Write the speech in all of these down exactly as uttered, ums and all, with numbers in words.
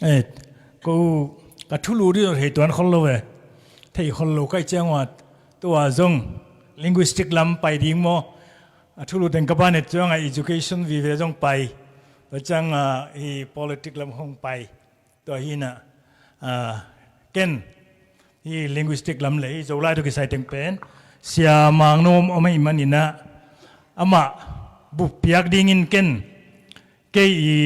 Eh, ko ka thulu dih thei tuan khol lo ve. Thei khol lo kai ciang ua tua zong linguistic lam pai ding maw? A thulu teng ka banet ciang a education vive zong pai. Tua ciang a hi politic lam hong pai. Tua hi na, ah, ken hi linguistic lam le hi Zolai tawh kisai teng pen sia mang nuam om ahih manin ah amah buppiak dingin ken kei i,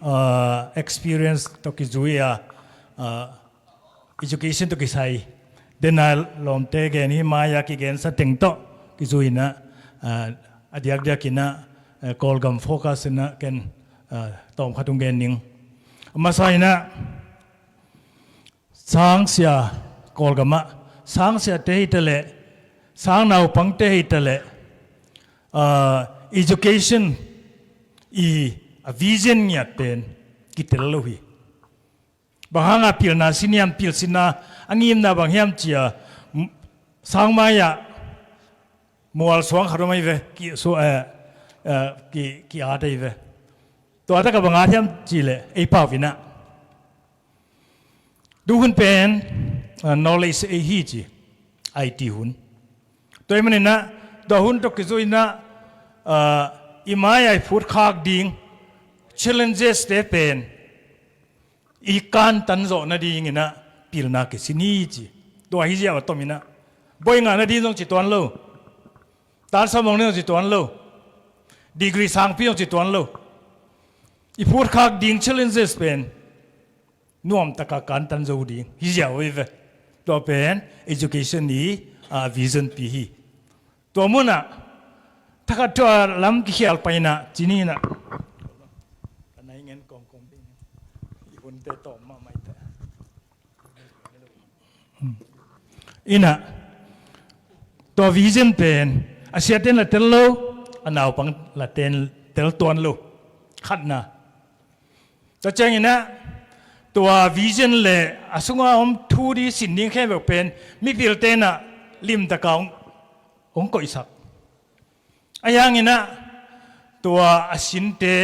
ah, experience tawh kizui a, ah, education tawh kisai dena lawmte gen hi mai-a kigensa teng tawh kizui in ah, ah, a diakdiak in ah, eh, Kawlgam focus in ah ken, ah, tawm khat hong gen ning. A masa in ah sangsia, Kawlgam ah sangsiate hi ta leh, sang naupangte hi ta leh, ah, education i a vision ngiat pen kitel lo hi. Bang hanga pilna sin hiam, pilsinna a ngimna bang hiam cia, m-, sang mai-ah mual suang khat om ahi ve, ki, su, eh, eh, ki, ki at ahi ve. Tua taka bang at hiam ci leh ei pau in ah duhun pen, ah, knowledge ei hi ci, I T hun. Tua ahih manin ah tua hun tawh kizui in ah, ah, i mai-a i phutkhak ding challenges te pen i kantan zawh nadingin ah pilna kisin hi ci. Tua hi ziau a tom in ah boi ngah nading zong ci tuan lo, tansam mong nading zong ci tuan lo, degree sangpi zong ci tuan lo. I phutkhak ding challenges pen nuamtaka kantan zo ding hi ziau ahi ve. Tua pen education i, ah, vision pi hi. Tua munah thakhat tua lam kikhial pai in ah ci ni in ah, ka nai ngen kawmkawm ding i hunte tawm mahmah i ta. In ah tua vision pen a siaten la tel lo, a naupang la ten tel tuan lo. Khatna. Tua ciangin ah tua vision le a sunga om thu ding sin ding khempeuh pen mipilte'n ah limtaka hong, hong koihsak. Ahi hangin ah tua a sinte,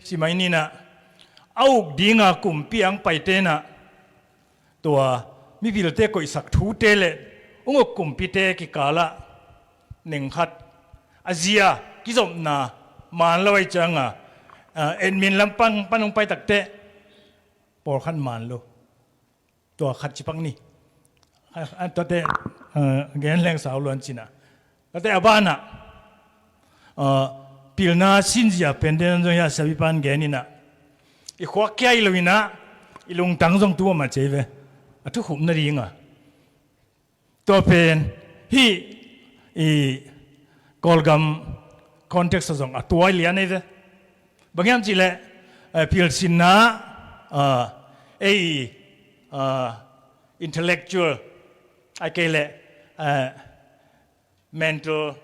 si mai ni in ah, a uk dinga kumpi ang paite'n ah tua mipilte koihsak thute le ung uk kumpite kikalah neng khat a zia kizopna man lo ahi cianga, ah, admin lam pan, pan hong pai takteh pawlkhat man lo. Tua khat ci pak ni. A, a, tuate, ah, gen leng sau luan cina. Tuate a banah, ah, pilna sinzia pente nan zong hi a siapipan gen in ah, i khuak kia hi lo in ah, i lungtang zong tu a ma cei ve. A thukhupna dinga. Tua pen hih i Kawlgam context ah zong a tuai lian ahi ve. Bang hiam cih leh, eh, pilsinna, ah, ei, ah, intellectual, ahih kei leh, eh, mental,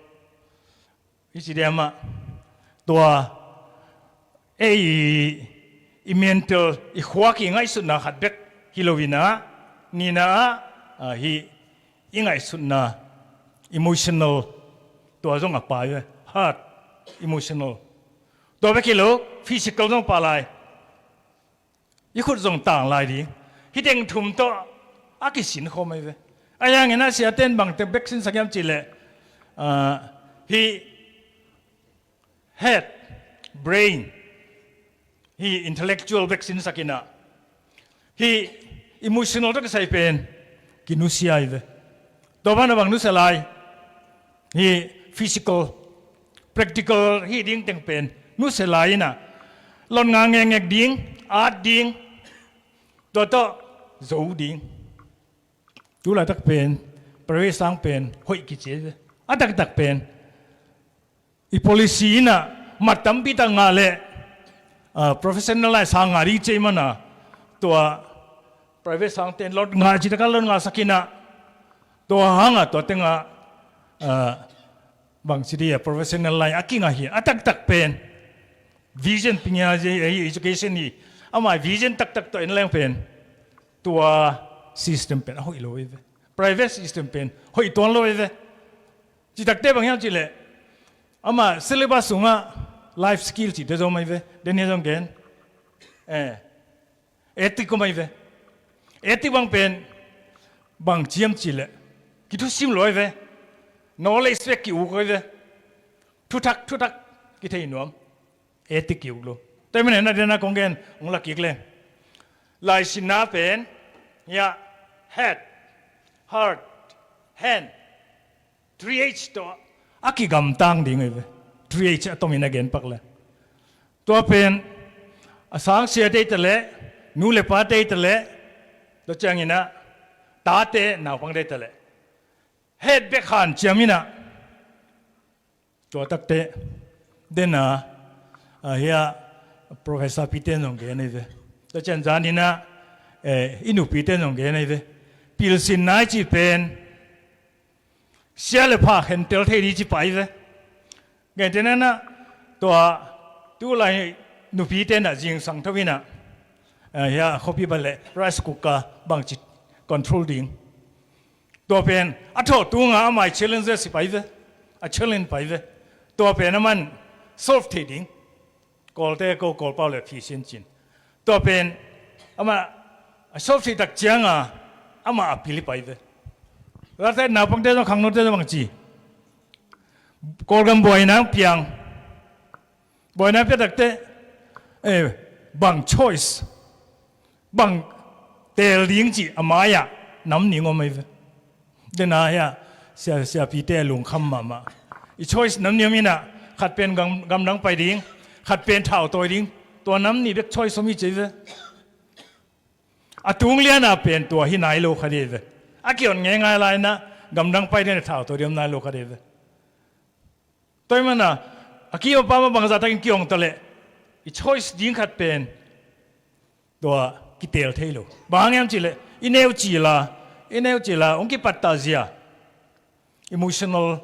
hi ci diam ah, tua ei i mental, i khuak i ngaihsutna khat bek hi lo in ah, nihna ah, ah, hih i ngaihsutna emotional, tua zong a pai ve, heart, emotional. Tua bek hi lo, physical zong pah lai. I khut zong tang lai ding. Hih teng thum tawh a kisin khawm ahi ve. Ahi hangin ah siate'n bangte bek sinsak hiam cih leh, ah, hih head, brain, hih intellectual bek sinsak in ah, hih emotional tawh kisai pen kinusia ahi ve. Tua banah bang nusia lai? Hih physical, practical hih ding teng pen nusia lai in ah, lotngah ngekngek ding, at ding, tua tawh zo ding. Tu laitak pen private sang pen hoih kici ahi ve. A taktak pen i policy in ah mat tampi tak ngah leh, ah, professional lai sang ngah ding ci ahih man ah, tua private sangte'n lotngah cih tak a lotngahsak in ah, tua hang ah tua teng ah, ah, bangci ding a professional lai a kingah hi. A taktak pen vision pi ngia, education hi. Amah vision taktak tawh en leng pen tua system pen a hoih lo ahi ve. Private system pen hoih tuan lo ahi ve. Cih takteh bang hiam cih leh, amah syllabus sungah life skill cihte zong om ahi ve. Daniel zong gen, eh, Ethic om ahi ve. Ethic bang pen bang ciam cih leh kithusim lo ahi ve. Knowledge bek ki-uk ahi ve. Thuthak thuthak kithei nuam. Ethic ki-uk lo. Tua ahih manin a dena kong gen hong la kik le. Laisinna pen, ya, head, heart, hand, three H tawh a kigamtang ding ahi ve. Three H a tomin a gen pak le. Tua pen a sangsiate hi ta leh, nu le pate hi ta leh, tua ciangin ah tate naupangte hi ta leh, head bek hanciam in ah, tua takte dena, ah, hiah Professor Peter in zong gen ahi ve. Tua ciang zanin ah, eh, i nupite in zong gen ahi ve. Pilsinna i cih pen sia le pha khentel thei ding ci pah ahi ve. Gentehna in ah, tua tulai nupite in ah zingsang tho in ah, eh, hiah khuapi bat leh rice cooker bangci control ding. Tua pen a thawh tungah amah i challenges hi pah ahi ve. A challenge pah ahi ve. Tua pen aman solve thei ding. Kawlte ko Kawlpau le phi sin cin. Tua pen amah a solve thei tak cianga amah a pil hi pah ahi ve. Tua takte naupangte zong, khangnote zong bangci, Kawlgam buaina piang. Buaina pia takte, eh, bang choice, bang teel ding cih a mai-ah nam nih om ahi ve. Dena hiah sia, siapite lungkham mahmah. I choice nam nih om in ah, khat pen gam, gamdang pai ding, khat pen thau tawi ding. Tua nam nih bek choice om hi ci ahi ve. A tung liana pen tua hi nai lo kha ding ahi ve. A kion ngeingai lai in ah gamdang pai ding le thau tawi ding om nai lo kha ding ahi ve. Tua ahih manin a, a kiom a pam ah bangzah takin kiong ta leh, i choice ding khat pen tua kiteel thei lo. Bang hang hiam cih leh i neu cil a, i neu cil a hong kipattah zia, emotional,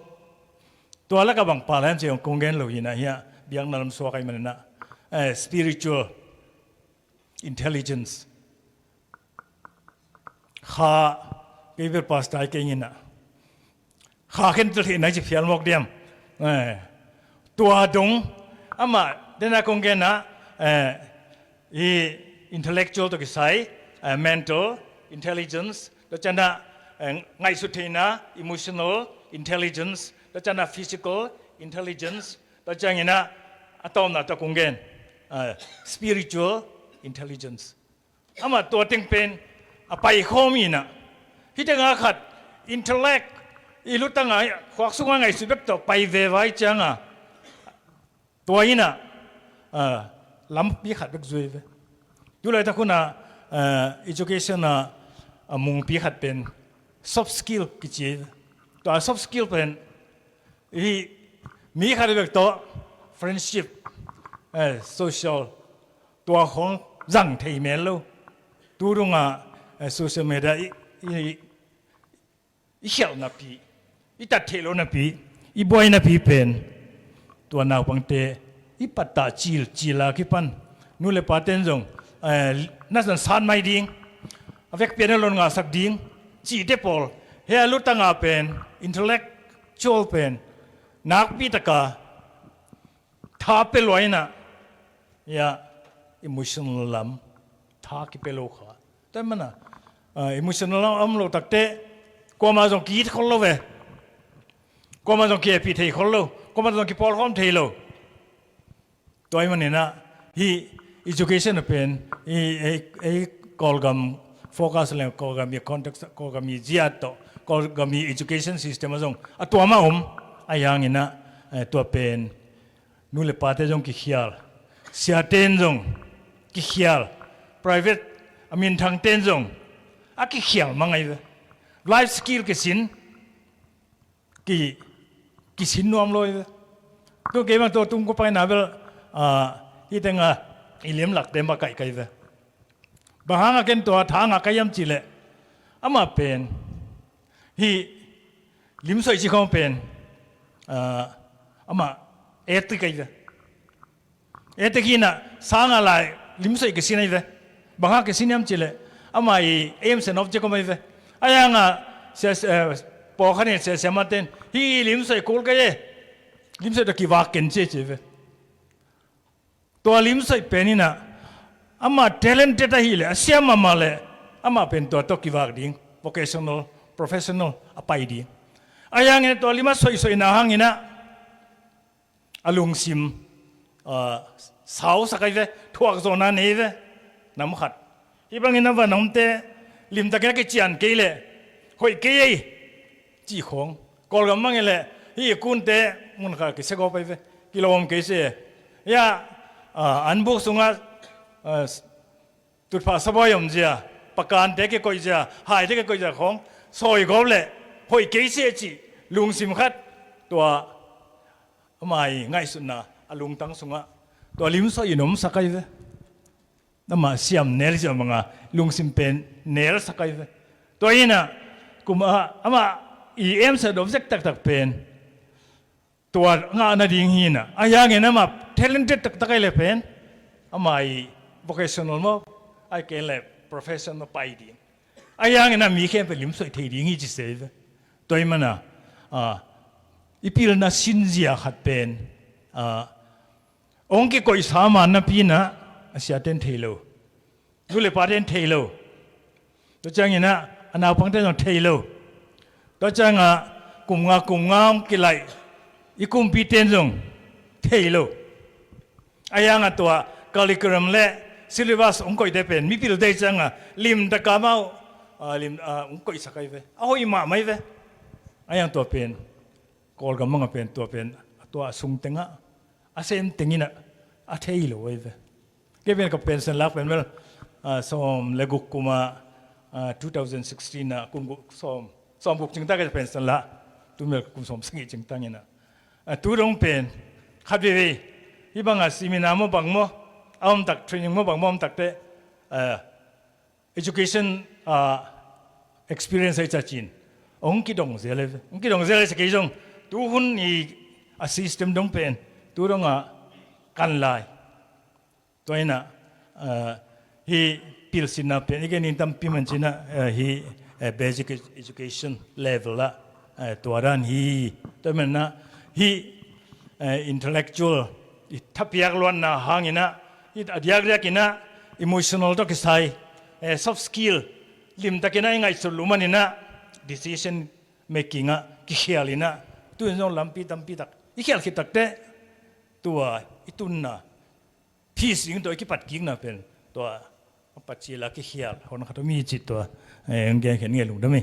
tua lakah bang pha lai hiam cih leh kong gen lo hi in ah, hiah biakna lam suak ahih manin ah, eh, spiritual intelligence. Kha, kei bel pastor hi kei in ah, kha khentel theihna i ci phial mawk diam? Eh, tua dong, amah dena kong gen ah, eh, i intellectual tawh kisai, eh, mental intelligence, tua ciang ah, eh, ngaihsut theihna, emotional intelligence, tua ciang ah physical intelligence, tua ciangin ah a tawpna tawh kong gen, eh, spiritual intelligence. Amah tua teng pen a paikhawm in ah, hih tengah khat intellect, i lutang a, khuak sungah ngaihsut bek tawh pai veve ahih ciangin, tua in ah, ah, lampi khat bek zui ve. Tulaitak hun ah, ah, education ah, a mungpi khat pen soft skill kici ve. Tua soft skill pen hih mi khat bek tawh friendship, eh, social, tua khong zang thei mel lo. Tu dungah, eh, social media i, i, i khialh napi, i tat theih loh napi, i buai napi pen tua naupangte i pattah cil, cil a kipan nu le pate'n zong, eh, na zang sat mai ding, a vekpi-in a lon ngahsak ding cihte pawl, hih a lutang a pen, intellectual pen nakpi taka tha pia lua in ah, ya, emotional lam tha kipia lo kha. Tua ahih manin ah, ah, emotional lam om lo takte, kuamah zong ki-it khol lo ve. Kuamah zong ki-epih thei khol lo. Kuamah zong kipawlkhawm thei lo. Tua ahih manin ah, hih education a pen, hih, hih, hih Kawlgam focus leng, Kawlgam i context, Kawlgam i ziat tawh, Kawlgam i education system ah zong a tuam a om. Ahih hangin ah, eh, tua pen nu le pate zong kikhial, siate'n zong kikhial, private a minthangte'n zong a kikhial mang ahi ve. Life skill kisin, ki, kisin nuam lo ahi ve. Tu kei bang tua tung ko pai na bel, ah, hih tengah i limlakte makaih ka hi ve. Bang hangah ken tua tha ngah ka hiam cih leh, amah pen hih limsoih cih khawng pen, ah, amah ethic ahi ve. Ethic hi in ah, sang a lai limsoih kisin ahi ve. Bang hang kisin hiam cih leh, amah i aims and object om ahi ve. Ahih hangah sia, eh, pawlkhat in, sia, siamate'n, hih limsoih kul ka hi e, limsoih tawh kivak ken ci e ci ve. Tua limsoih pen in ah, Amah talented ahih leh, a siam mahmah leh, amah pen tua tawh kivak ding, vocational, professional a pai ding. Ahi hangin tua lim a soihsoihna hangin ah a lungsim, ah, sausak ahi ve, thuakzawhna nei ve, nam khat. Hih bangin a van omte limtakin a kician kei leh hoih kei ei, cih khawng. Kawlgam bang hi leh hih i kunte mun khat kisia gawp ahi ve, kilawm kei se. Hiah, ah, an buk sungah, ah, tutphah sabawi om zia, pakante kikoih zia, haite kikoih zia khawng sawi gawp leh hoih kei se cih lungsim khat, tua amah i ngaihsutna a lungtang sungah tua lim soih in omsak ahi ve. Amah siam nel siam banga lungsim pen nelsak ahi ve. Tua hi inah, kum a, amah i aim sa dom zek taktak pen tua ngah nading hi inah. Ahi hangin amah talented taktak ahi leh pen amah i vocational maw, ahih kei leh professional pai ding. Ahi hangin ah mi khempeuh lim soih thei ding hi ci se hi ve. Tua ahih manin ah, ah, i pilna sinzia khat pen, ah, hong kikoihsa man napi inah a siate'n thei lo, nu le pate'n thei lo, tua ciangin ah a naupangte'n zong thei lo, tua ciangah kum nga kum nga hong kilaih i kumpite'n zong thei lo. Ahi hangah tua curriculum le syllabus hong koihte pen mipilte ciangah limtak a amau, ah, lim, ah, hong koihsak ahi ve. A hoih mahmah ahi ve. Ahi hang tua pen Kawlgam bangah pen tua pen tua a sung tengah a sem teng inah a thei lo ahi ve. Kei pen ka pension lak pen bel, ah, sawm le guk kumah, ah, two thousand sixteen ah, kum guk, sawm, sawm guk cingtak ka pension lah. Tu bel kum sawm sagih cingtak inah. Ah, tu dong pen khat veivei hih bangah seminar maw bang maw a om tak, training maw bang maw a om tak teh, ah, education, ah, experience ahi ciangin hong kidong zel ahi ve. Hong kidong zel ahi ciang kei zong tu hun i a system dong pen tu dongah kan lai. Tua inah, ah, hih pilsinna pen i gen in tampi man ci inah, ah, hih, eh, basic ed-, education level ah, eh, tua dan hi. Tua ahih manin ah hih, eh, intellectual i thapiak luatna hangin ah, hih a diakdiak inah emotional tawh kisai, eh, soft skill limtakin ah i ngaihsut lum man inah decision making ah kikhial inah tu-in zong lampi tampi tak i khial khit tak teh tua i tunna peace ding tua i kipat kikna pen tua a pat cil a kikhial hon khat om hi ci tua, eh, hong gen khen ngei lungdam hi.